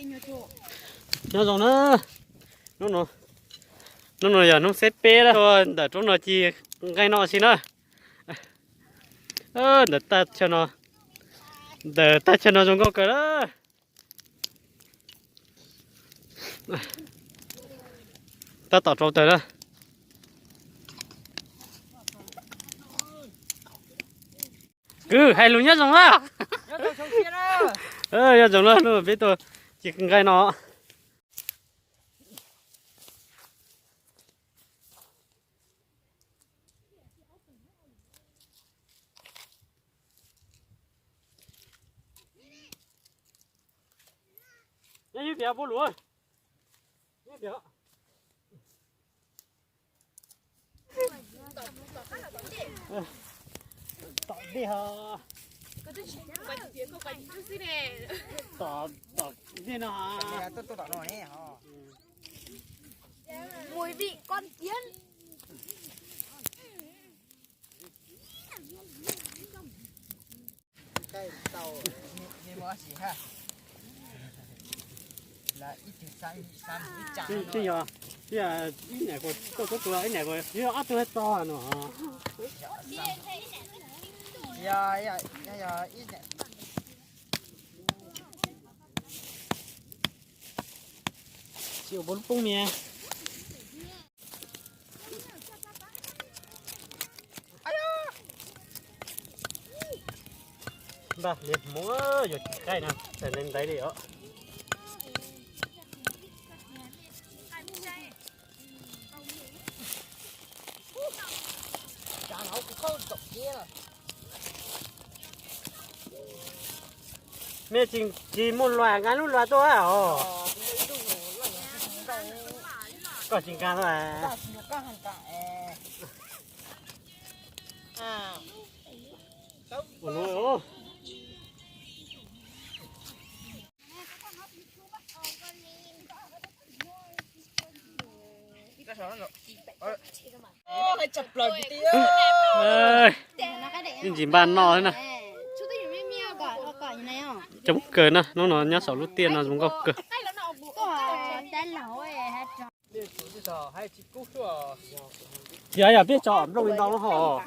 Nyob zoo na, hnub no, hnub no yog hnub xiab peb na, tuaj ntawm roob no ci nqaij no xwb na. Ntawm tag chaw no, ntawm tag chaw no zoo nkauj kawg na. Tab tom rau tawg na. Kwv hais lus nyob zoo na. Nyob zoo na, hnub no peb tuaj ci nqaij no. Nyob ib pliag puab lus. Nyob ib pliag. Tom dej ho. Tom, tom dej no. Twb yog, twb yog ib niam kuas tuaj tuab tua, ib niam kuas yog ob tug txog no. Tsis ua lub poob niag. Npaj liab hmoov yuav tsis qaij no, txawm ntaiv ntaiv li os. Nej tsis, tsis muaj luas nqa lub luas tuaj os. Koj tsis nqa tuaj. Ua no. Ntsis npaj noj xwb na. Coob kawg na, hnub no nyob saum lub tiaj no zoo nkauj kawg. Yog, yog peb tso nplooj li ntau hos.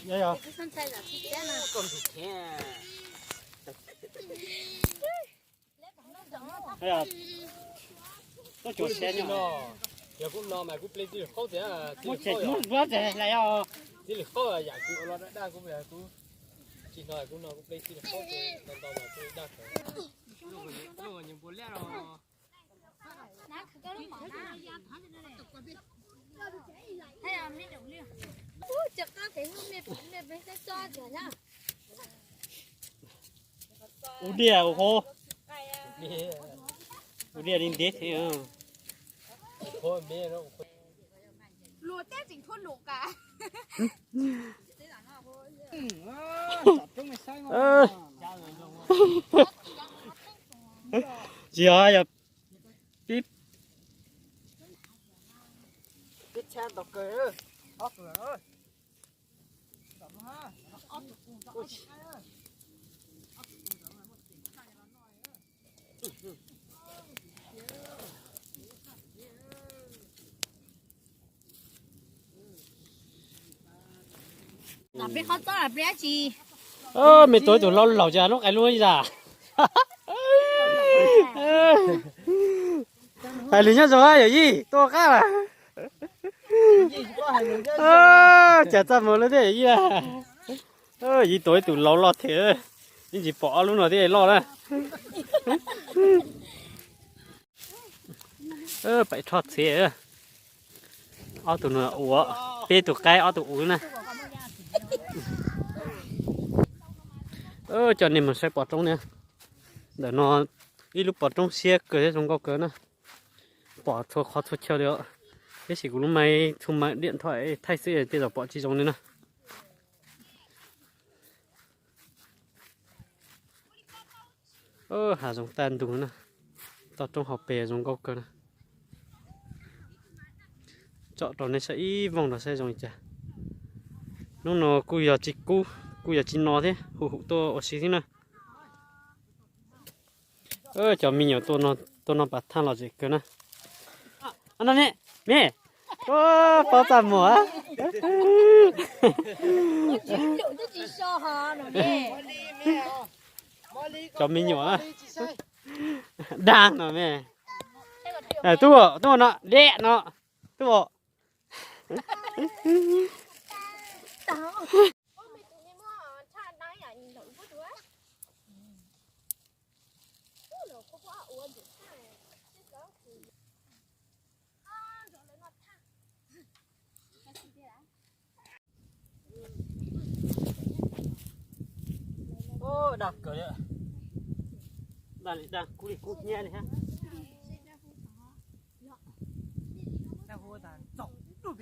Yog, yog. Tuaj cuag siab nyob. Yog kuv no mas kuv ple txij lwm qhaub tiag, txij lwm qhaub tiag, txij lwm qhaub yam kuv ua los daj daj kuv, kuv tsis no kuv no kuv ple txij lwm qhaub tiag, ntau ntau mas kuv daj kawg. Ua diaj ua qhuav, ua diaj li ntev thiab. Tsis yog, yog pib. Me tuav tus laus laus cas lub qai lub zas. Hais lus nyob zoo yawm yij tuaj qab lawm. Cas txaj muag lub thiab yawm yij. Yij tuav ib tus laus loj thiab, yeej tsis pom ob lub no thiaj loj na. Pem rho txhiv, ob tug no ua, peb tug qaib ob tug uv na. Coj nej mus saib pov roob na. Ntawm no ib lub pov roob siab kawg thiab zoo nkauj kawg na. Pom txhua qhov txhua chaw li os. Tab sis kuv lub maib txhua maib diam nthoim thaij xwb tej zaum pom tsis zoo li na. Hav zoov tag ntug na. Toj roob hauv pes zoo nkauj kawg na. Tsom rau nej saib ib voog rau saib zoo li cas. Hnub no kuj yog tsis kub, kuj yog tsis no thiab, huv huv tuaj ua si thiab na. Cov me nyuam tuaj noj pas thaj los zem kawg na. No ne, me, paub txaj muag. Cov me nyuam dag no me. Tuaj, tuaj no, liam no, tuaj. Dag kawg li, dag li dag kub li kub hnyiab li thiab. Txog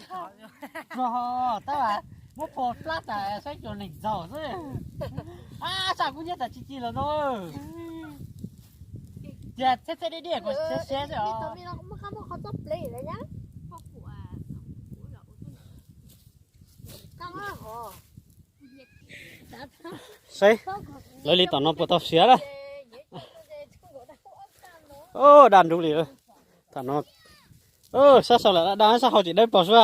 tab muab pho plab tas saib cov neeg txaug xwb. Ab, sab kub hnyiab tas ci ci los no. Tias txheb txheb diaj diaj kom siab siab xwb os. Saib, lawv li tom no puas tau siav lawm. Dag nrub li. Tam no sab sau lawm, dag sab hauv tseem dawb paug xwb.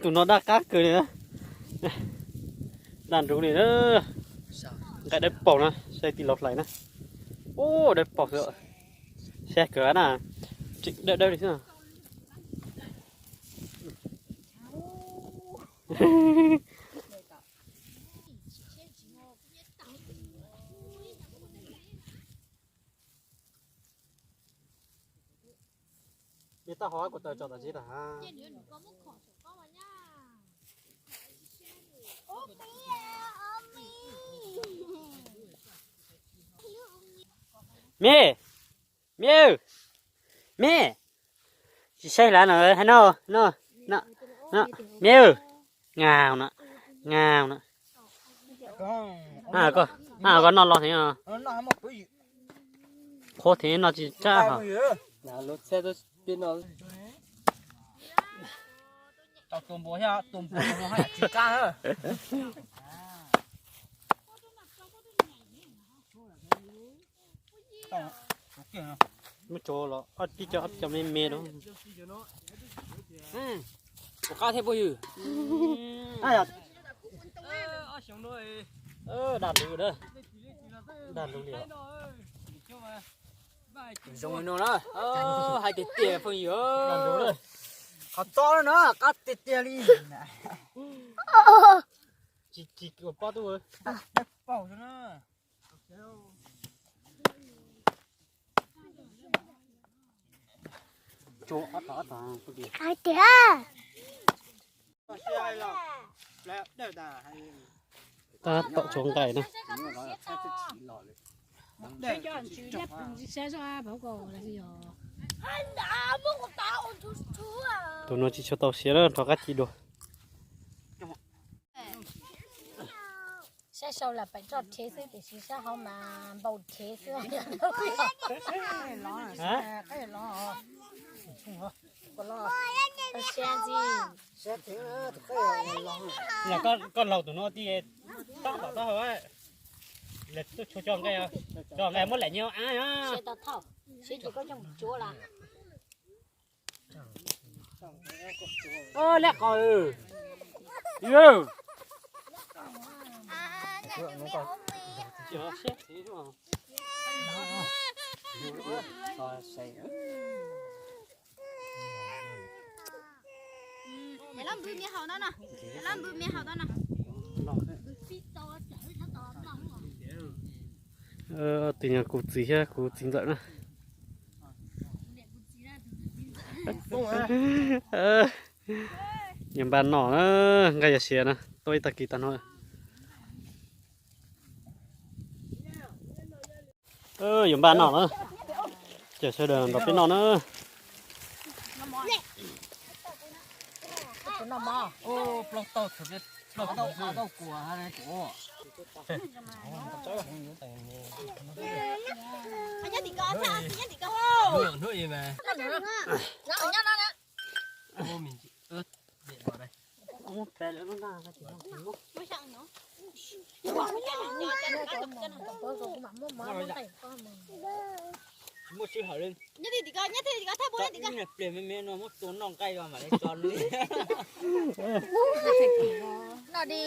Tus no dag qab kawg li. Dag nrub li na. Nqaij dawb paug na, saib tij laug hlais na. Ub, dawb paug xwb. Siab kawg na. Tseem dawb dawb li xwb. Li tau hov kuv taws tso tas zib tas ha. Me, me, me, tsis saib hlais no, hais no, no, no, me, ngau no, ngau no. Koj noj los thiab, qhuav thiab no tsis tsab hos. Muab tso los ob pib cov ob pib cov me me rau. Ua qab thiab phooj ywg. Dag lug, dag lug li. Zoo li no na, hais tiag tiag phooj ywg. Qhov txob na, qab tiag tiag li. Tsis tsis ua pob tub. Dawb paug xwb na. Hais tias tab tom tsuav nqaij na. Tus no tsis tshua tau siav na, rov qab ci dua. Saib sau lam pem tso rhev xwb tiam sis sab hauv mas npau rhev xwb. Koj laug tus no tias tab tom taub hau, lawv tuaj tshua tso nqaij, tso nqaij muab lam nyob ab. Lab qos. Tus nyuag kuv txiv thiab kuv txiv ntxawm na. Yuav npaj noj na, nqaij yuav siav na, tuaj ib tag kis tag no. Yuav npaj noj na, ces sawv daws nrog peb noj na. Tsis muaj sij hawm li. Nyob tim ko, nyob tim ko, thaj puas nyob tim ko. Ib niag pliag me me no muab tua noj nqaij los mam li tso li. Noj di.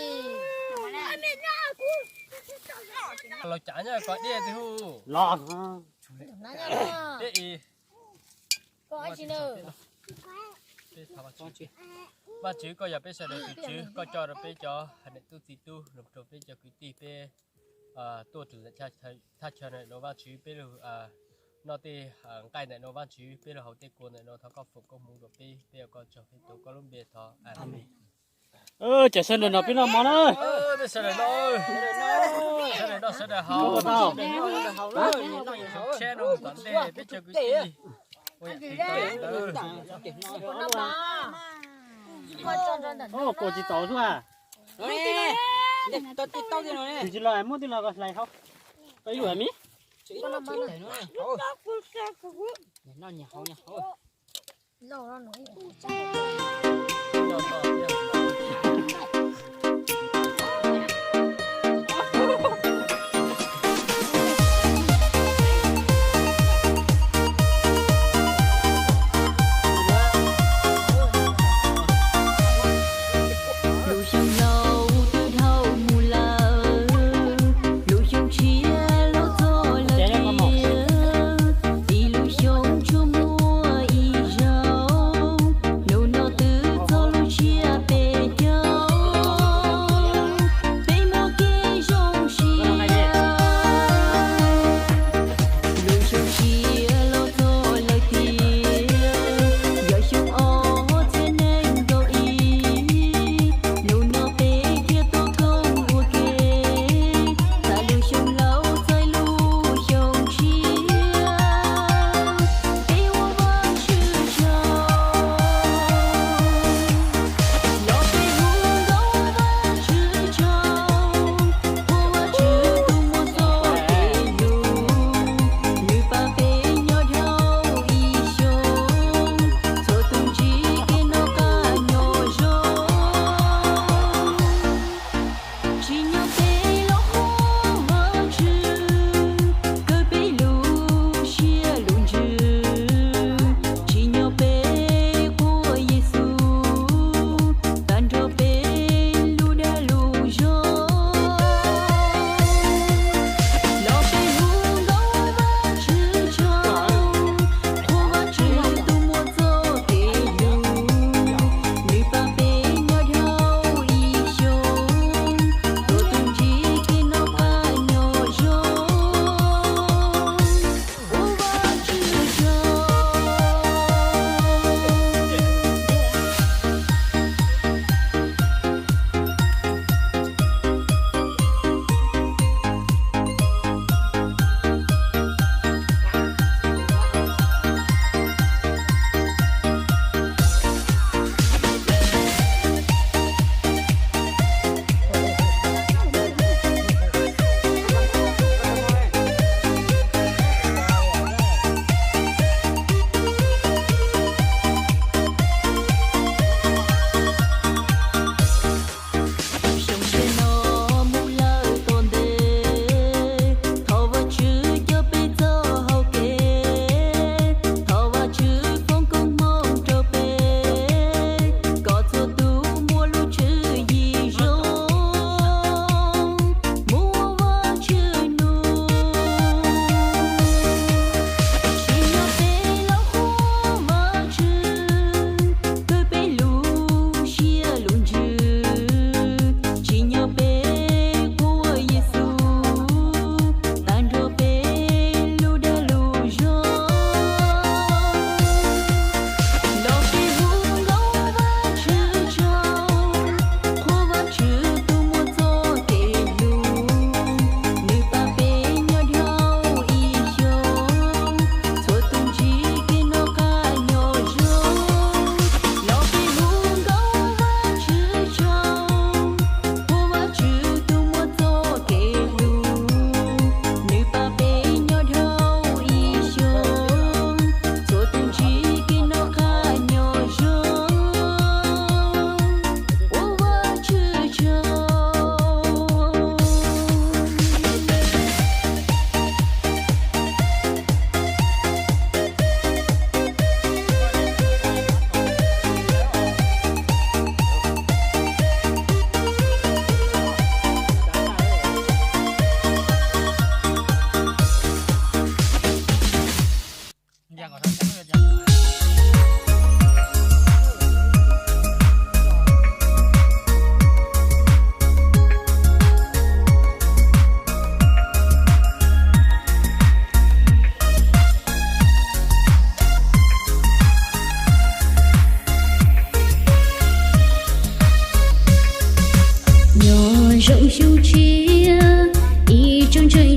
Los cav nyob ko diaj ti hu. Los. Peb i. Vaj Tswv, koj yog peb sawv daws tus Tswv, koj coj rau peb cov niam tub txiv tub, rau peb cov kwv tij, peb tuaj txog thaj chaw ntawm no Vaj Tswv, peb lug noj tej nqaij ntawm no Vaj Tswv, peb lug haus tej kua ntawm no, thov koj foom koob hmoov rau peb, peb ua koj tsaug, peb tuav koj lub npe thov. Amees. Ces sawv daws no peb noj mov na. Sawv daws noj, sawv daws haus. Tshiab no tom ntej peb cov kwv tij. Ua yam tsis tau ntawd. Kua tsis txaus xwb a. Tsis los muab tij los hlais hauv. Koj ib lub a mi. Lub xyoo hlau twb dhau mus lawm, lub xyoo tshiab los txog lawm tiag, ib lub xyoo tsuas muaj ib zaug, hnub no twb txog lub tsiab peb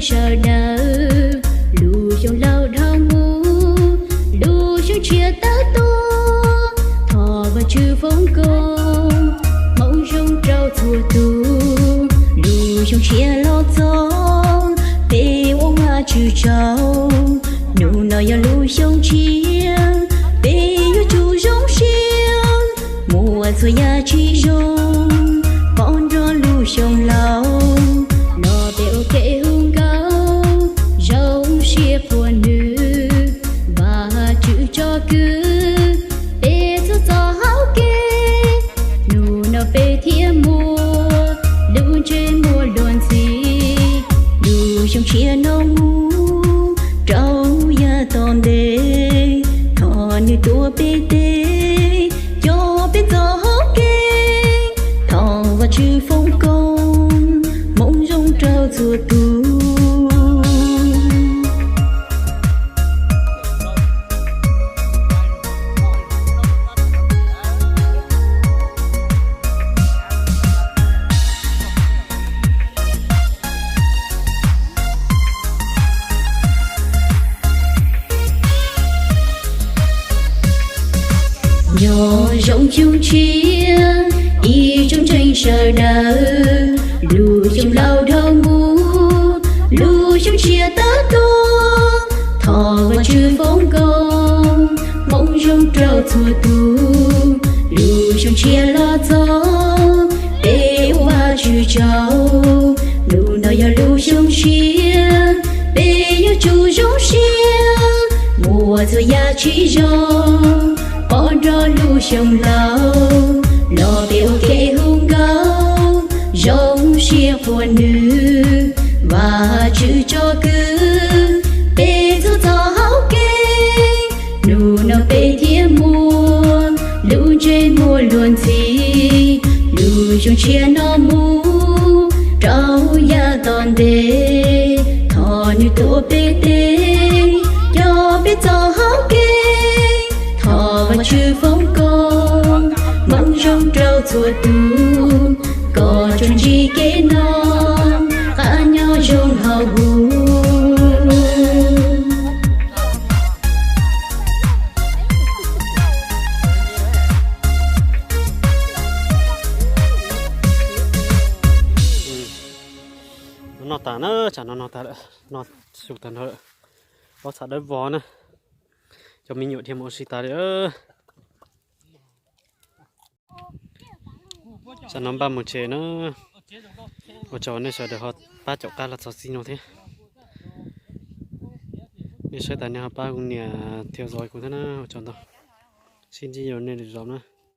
sawv daws, lub xyoo laus dhau mus, lub xyoo tshiab tawm tuaj, thov Vajtswv foom koob, hmoov zoo rau txhua tus. Lub xyoo tshiab los txog, peb ua Vajtswv tsaug, hnub no yog lub xyoo tshiab, peb yuav tsum zoo siab, muaj txhua yam tsis zoo, pov nrog lub xyoo laus, los peb ua kev hu nkauj, zoo siab qhuas nws, Vajtswv tsom kwm peb txhua txoj hau kev. Hnub no peb thiaj muaj lub ntsej muag luag ntxhi, lub xyoo tshiab no mus rau yav tom ntej, thov nws tuav peb tes, coj peb txoj hau kev, thov Vajtswv foom koob, hmoov zoo rau txhua tus. Nyob zoo xyoo tshiab, ib tsoom ntseeg sawv daws, lub xyoo laus dhau mus, lub xyoo tshiab tawm tuaj, thov Vajtswv foom koob, hmoov zoo rau txhua tus. Lub xyoo tshiab los txog, peb ua Vajtswv tsaug, hnub no yog lub xyoo tshiab, peb yuav tsum zoo siab, muaj txhua yam tsis zoo, pov nrog lub xyoo laus, los peb ua kev hu nkauj, zoo siab qhuas nws, Vajtswv tsom kwm peb txhua txoj hau kev. Hnub no peb thiaj muaj lub ntsej muag luag ntxhi, lub xyoo tshiab no mus rau yav tom ntej, thov nws tuav peb tes, coj peb txoj hau kev, thov Vajtswv foom koob, hmoov zoo rau txhua tus, kom tsuas ntsib kev noj qab nyob zoo hauv huv. Noj tas na, tsam no noj tas lawm, noj su tag nrho lawm. Pob txha dawb vog na, cov me nyuam dhia mus ua si tas li. Tsam no npaj mus tsev na, ua tsaug nej sawv daws ho pab caum qab los txog txij no thiab. Nej saib tas nej ho pab kuv nias thiab zov kuv thiab na, ua tsaug ntau. Sib ntsib rau nej lwm zaus na.